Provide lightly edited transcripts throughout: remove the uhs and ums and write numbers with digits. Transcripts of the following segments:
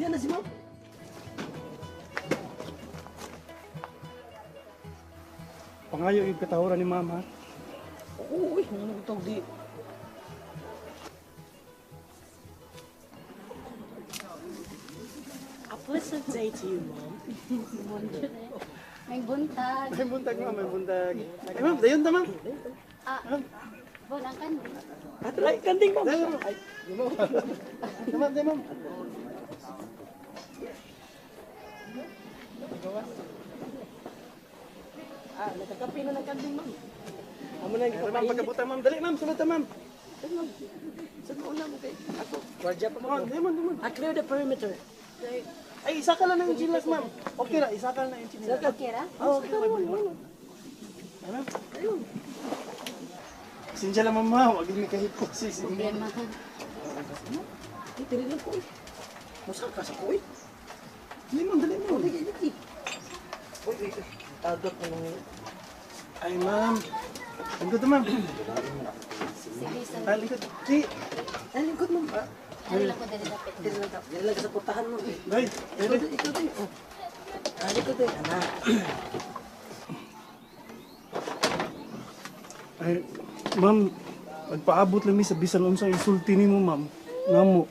Diyan na si ma'am. Pangayo yung katahuran ni ma'am, ha? Oo, uy, ano ko tawag di. A pleasant day to you, ma'am. May buntag. May buntag, ma'am, may buntag. Ay, ma'am, dayon ta, ma'am. Ah, Bon, ang kandi. Ay, kanding, ma'am. Dayon, ma'am. Ay, di mo. Dayon, ma'am, dayon, ma'am. Ah, nagkakape na ng kanding, ma'am. Amo na Ay, ma'am, yung pagkabuta, ma'am. Dali, ma'am, sulod ta, ma'am. Ma'am. Saan mo una mo kay ako? Guardia pa Ma'am, mo. dayon, ma'am, dayon, ma'am. I clear the perimeter. Ay, isa ka lang ng chilas, ma'am. Okay ra, isa ka lang ng chilas. Okay ra? Oh, okay, okay, okay. Ay, ma'am. Ayun. Sinsya lang, ma'am, ha. Huwag yung may kahipos. Si, si. Problema. Ay, dili lang ko eh. Musa ka sa ko eh. Dali, ma'am, dali, ma'am. Dili, dili. Uy, uy, uy. Tagot na nung. Ay, ma'am. Lingkod, ma'am. Sige, sa Ay, lingkod. Si. Ay, lingkod, ma'am. Dali lang ko dali dapit. Dili lang ka. Dili lang ka sa portahan, ma'am. Day, Ikaw din, ikaw din. Oh. Ah, lingkod din. Ana. Ay, ma'am, nagpaabot lang mi sa bisan unsang insulti nimo, ma'am. Namo.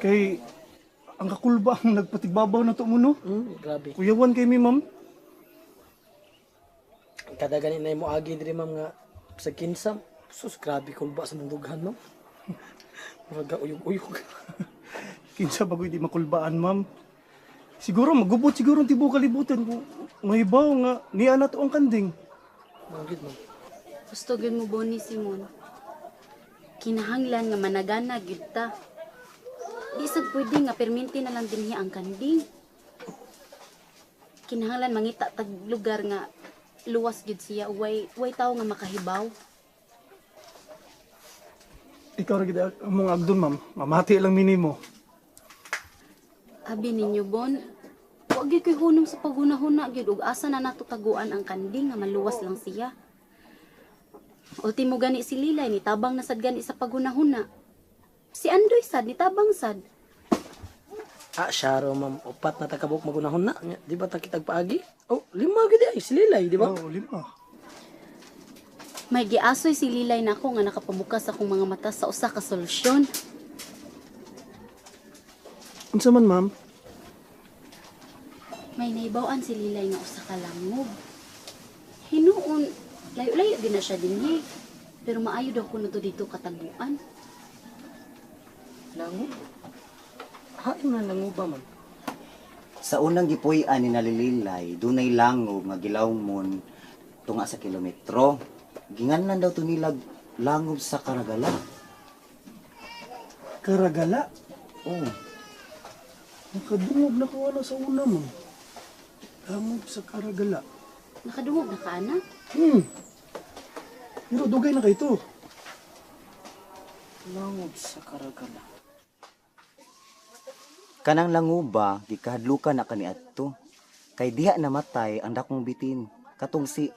Kay ang kakulba ang nagpatigbabaw na to mo, no? Grabe. Kuyawan kay mi, ma'am. Kada gani na mo agi diri, ma'am, nga sa kinsa. Sus, grabe kulba sa mong dughan, ma'am. Murag uyog-uyog. Kinsa bagoy di makulbaan, ma'am. Siguro magubot siguro ang tibuok kalibutan kung mahibaw nga niya na to ang kanding. Ma'am, gid, ma'am. Gusto gyud mo boni Simon. Kinahanglan nga managana gyud ta. Di sad pwede nga perminti na lang dinhi ang kanding. Kinahanglan mangita tag lugar nga luwas gyud siya, way tawo nga makahibaw. Ikaw ra gid ang mong agdon, ma'am. Mamati lang minimo. Abi ninyo Bon, wa gyud koy hunong sa paghunahuna gyud ug asa na nato taguan ang kanding nga maluwas lang siya. Ultimo gani si Lilay nitabang na sad gani sa paghunahuna. Si Andoy sad nitabang sad. Ah, siya raw, ma'am. Upat na takabok magunahon na. Nya, di ba ta kitag paagi? Oh, lima gid ay si Lilay, di ba? Oo, lima. May giasoy si Lilay nako nga nakapabukas akong mga mata sa usa ka solusyon. Unsa man, ma'am? May naibaw-an si Lilay nga usa ka langob. Hinuon, layo-layo din na siya dinhi. Pero maayo daw kuno to dito kataguan. Langob. Hain na langob ba, ma'am? Sa unang gipuy-an ni Nalililay, dunay langob nga gilawmon tunga sa kilometro. Ginganlan daw to nilag langob sa Karagala. Karagala. Oh, Nakadungog na ko ana sa una, ma'am. Langob sa Karagala. Nakadungog na ka, anak? Pero dugay na kay to. Langob sa Karagala. Kanang languba gikahadlukan na kaniadto. Kay diha namatay ang dakong bitin. Katong si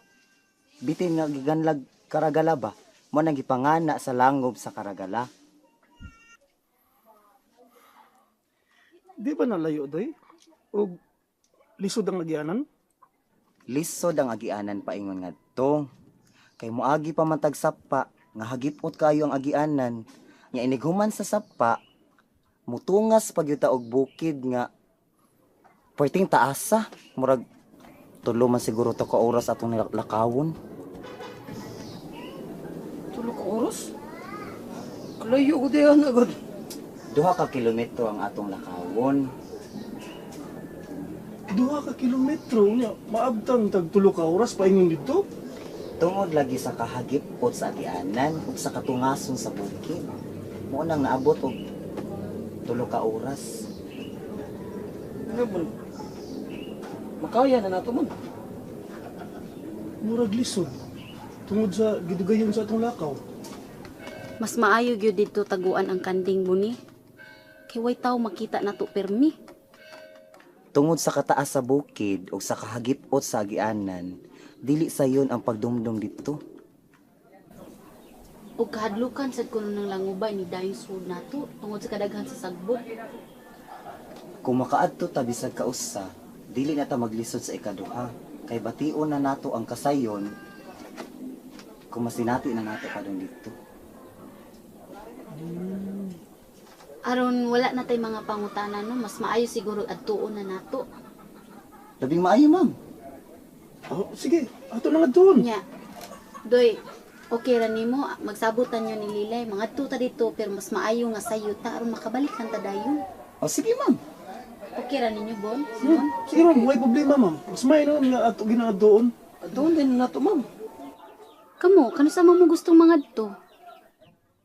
bitin nga giganlag Karagala ba? Mo nang gipangana sa langob sa Karagala. Di ba nalayo, doy? O lisod ang lagyanan? Lisod ang agianan paingon ngadto. Kay moagi pa man tag sapa nga hagipot kayo ang agianan. Nga inighuman sa sapa, mutungas pagyuta og bukid nga perting taasa. Murag tulo man siguro to ka oras atong nilakawon. Tulo ka oras? Kalayo ko diyan agad. 2 ka kilometro ang atong lakawon. 2 ka kilometro niya. Maabtan tag 3 ka oras paingon dito. Tungod lagi sa kahagipot sa agianan ug sa katungason sa bukid. Mo nang naabot og 3 ka oras. Ano bon? Makaya na nato mon. Murag lisod. Tungod sa gidugayon sa atong lakaw. Mas maayo gyud dito taguan ang kanding buni. Kay way tawo makita nato permi. Tungod sa kataas sa bukid ug sa kahagipot sa agianan, dili sayon ang pagdumdum didto. Ug kahadlukan sad kuno ng langubay ni dayong sud nato tungod sa kadaghan sa sagbot. Kung makaadto ta bisag kausa, dili na ta maglisod sa ikaduha. Kay bation na nato ang kasayon kung masinati na nato padung didto. Aron wala na tay mga pangutana no, mas maayo siguro adtuon na nato. Labing maayo, ma'am. Oh, sige, ato na nga doon. Nya. Doy, okay ra nimo, magsabutan nyo ni Lilay, mangadto ta dito pero mas maayo nga sayo ta aron makabalik lang ta dayon. O sige, ma'am. Okay ra ninyo, Bon? Simon? Sige ma'am, way problema ma'am. Mas may noon nga ato gina doon. Doon din na nato ma'am. Kamo, kano sa mo gustong mangadto?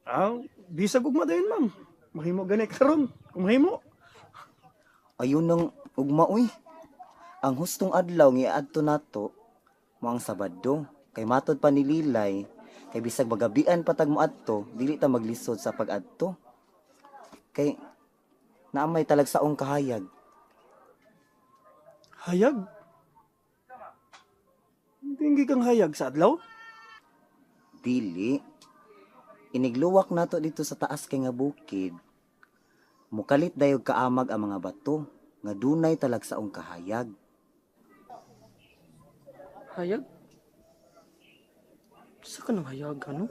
Ah, bisag ugma dayon ma'am. Mahimo gani karon. Kung mahimo. Ayun nang ugma uy. Ang hustong adlaw nga iadto nato mo ang Sabado. Kay matod pa ni Lilay, kay bisag magabian pa tag moadto, dili ta maglisod sa pag-adto. Kay naamay talagsaong kahayag. Hayag. Tinggi kang hayag sa adlaw? Dili. Inigluwak nato dito sa taas kay nga bukid. Mukalit dayog kaamag ang mga bato nga dunay talagsaong kahayag. Hayag? Sa ka nang hayag ano?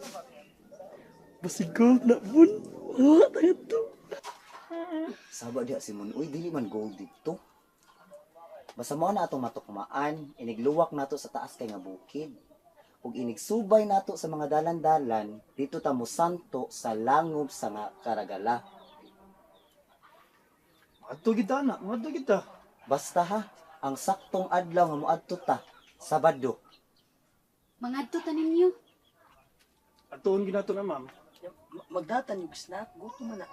Basig gold na bun. Wala tayo to. Saba diha si Mon, uy dili man gold dito. Basta mao na atong matukmaan, inigluwak nato sa taas kay nga bukid. Ug inigsubay nato sa mga dalan-dalan, dito ta mosanto sa langob sa nga karagala. Adto kita na, adto kita. Basta ha, ang saktong adlaw nga moadto ta, Sabado. Mangadto ta ninyo. Atuon ginato na ma'am. Magdatan yung snack, gutom man na.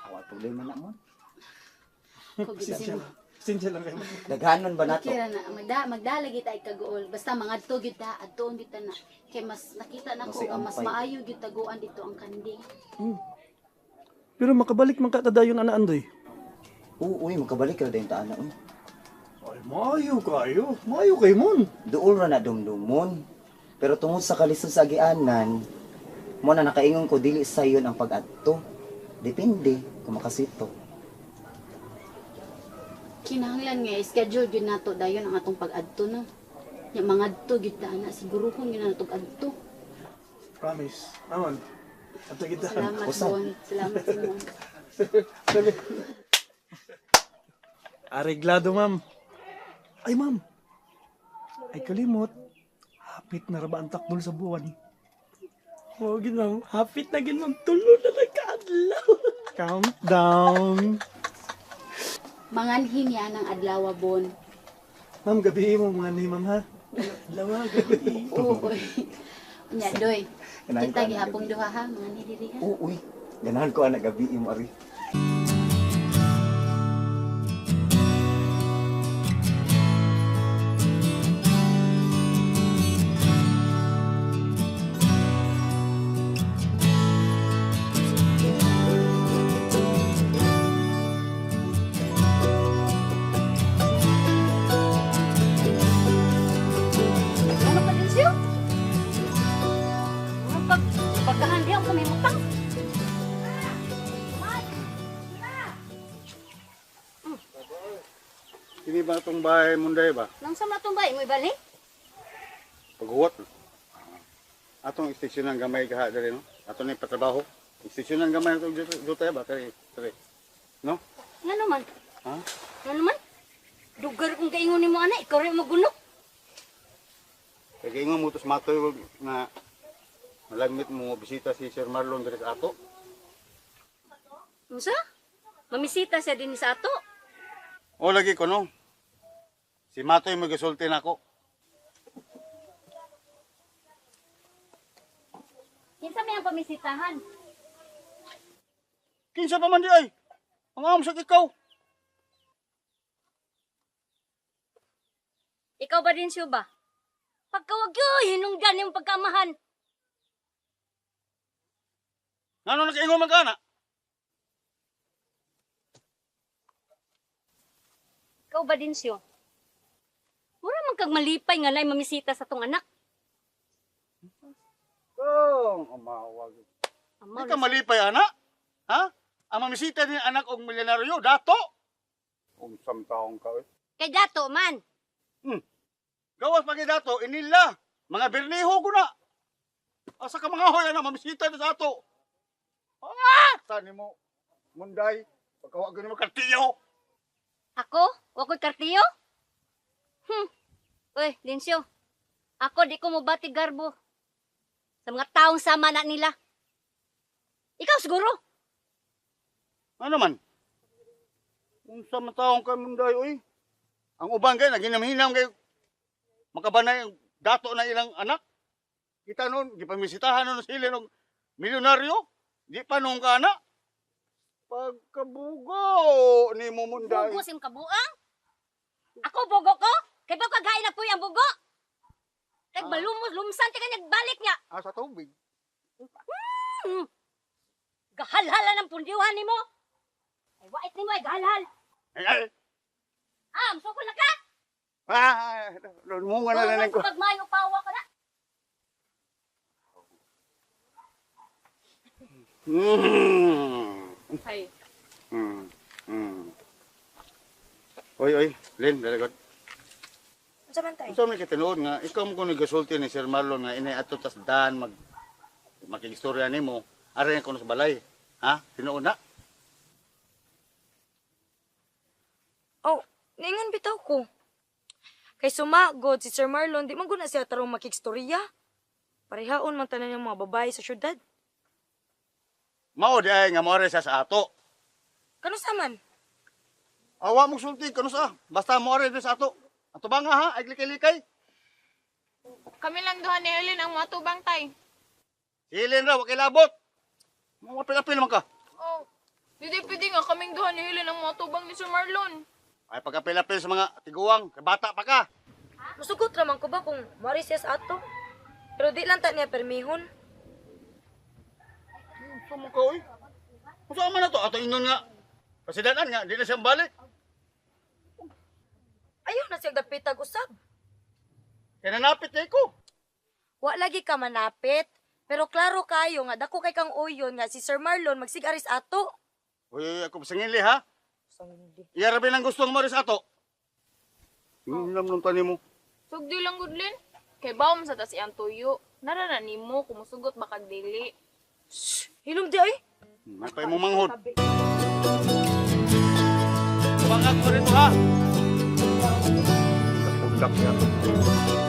Awa tuloy man na mo. Pasensya lang. Pasensya lang kayo. ma'am. Daghanon ba nato? Okay ra na, magdalagi tayo kaguol. Basta mangadto gyud ta, adtuon gyud ta na. Kay mas nakita nako Kasi nga mas ampay. maayo gyud taguan dito ang kanding. Pero makabalik man ka ta dayon ana Andoy. Oo, uy, makabalik ra dayon ta ana uy. Ay, maayo kayo. Maayo kay mon. Duol ra na dumdumon. Pero tungod sa kalisod sa agianan, mo na nakaingon ko dili sayon ang pag-adto. Depende kung makasito. Kinahanglan nga schedule gyud nato dayon ang atong pag-adto no. Nya mangadto gyud ta ana, siguruhon gyud na natong adto. Promise. Aman. Adto kita. Salamat Usab. Bon. Salamat Simon. Sabi. Areglado, ma'am. Ay, ma'am. Ay, kalimot. Hapit na ra ba ang takdol sa buwan? Oh, gid ma'am. Hapit na gid ma'am. Tulo na lang kaadlaw. Countdown. Manganhin niya ang adlaw Bon. Ma'am, gabi mo mga ni ma'am, ha? Adlaw gabi. Oo. Nya doy. Ganahan Kita ko, ana, gihapon gabi. duha ha, manganhi diri ha. Oo, uy. Ganahan ko ana gabi imo ari. Ano pa din siyo? Ano pag pagkahan diya kami mutang? Kini ba itong bahay munday ba? Nang sa matong ba imoy balik? Paghuwat. Atong isteksyonan gamay kaha diri no. Ato ni patrabaho. Isteksyonan gamay atong jutay ba kay diri. No? Nga naman. Ha? Nga naman. Dugar kung kaingon nimo ana, ikaw rin magunok. Kay giingon mo tos matoy nga malagmit mo bisita si Sir Marlon diri sa ato. Unsa? Mamisita siya din sa ato. O lagi ko no. Si Matoy mo gisulti nako. Kinsa may ang pamisitahan? Kinsa pa man di ay? Ang amsag ikaw. Ikaw ba din siyo ba? Pagkawag yoy, hinungdan yung pagkamahan. Ngano nakaingon man ka ana? Ikaw ba din siyo? Mura man kag malipay nga nay mamisita sa tong anak. Kung umawag. Amaw Di ka malipay ana? Ha? Ang mamisita din anak og milyonaryo dato. Unsam taong ka, eh. Kay dato man. Gawas pa kay dato, inila. Mga birniho ko na. Asa ka mga hoy na mamisita na sa ato. Ah! Tani mo, Munday, pagkawa gani mo kartiyo. Ako? Wa ko'y kartiyo? Uy, Densyo. Ako di ko mobati garbo. Sa mga taong sama na nila. Ikaw siguro. Ano man? Unsa man taong kay Munday oy? Ang uban kay naginamhinam kay makabanay ang dato na ilang anak. Kita noon, gipamisitahan noon sila ng milyonaryo. Di pa nung kana. Pagkabugo ni mo Munday. Bugo sa imong kabuang. Ako bugo ko? Kay ba kagain na puy ang bugo? Kay balumos lumsan ti kanyang balik niya. Ah, sa tubig. Gahalhala ng pundiuhan nimo. Ay wait nimo ay gahalhal. Ay, ay. Ah, musukol na ka. Ah, mo nga na lang ko. Pagmayo pawa ka na. Mm. Ay, Mm. Mm. Oy, oy, Lin, very good. Unsa man tay? Unsa man kay tinuod nga ikaw mo kuno gasulti ni Sir Marlon nga inay ato tas dan mag makigistorya nimo aray ko sa balay. Ha? Tinuod na. Oh, ningon bitaw ko. Kay sumagod si Sir Marlon, di man gud na siya tarong makigstorya. Parehaon man tanan ng mga babae sa syudad. Mao di ay nga moare siya sa ato. Kano sa man? Awa mo sulti kano sa? Basta moare sa ato. Ato ba nga ha? Ay likay-likay. kami lang duha ni Helen ang mga tubang tay. Silin ra wa kay labot. Mo apil-apil man ka. Oh, di di pwede nga kaming duha ni Helen ang mga tubang ni Sir Marlon. Ay pagkapil-apil sa mga tiguang, kay bata pa ka. Musugot ra man ko ba kung moari siya sa ato? Pero di lang ta niya permihon. Unsa man ka oy? Unsa man na to? Ato ingon nga. Pasidanan nga, di na siya balik. Ayaw na siya dapitag usab. Kay nanapit kay ko. Wa lagi ka manapit. Pero klaro kayo nga dako kay kang uyon nga si Sir Marlon magsigaris ato. Uy, uy, ako singili ha. Iya rabi lang gusto mo sa ato. Hinam nung tani mo. Sugdi lang gudlin. Kay bawom sa tas iyang tuyo. Nara na nimo kumusugot bakag dili. Hilom di ay. Napay mo manghod. Tumangat mo rito ha. Kapulak siya.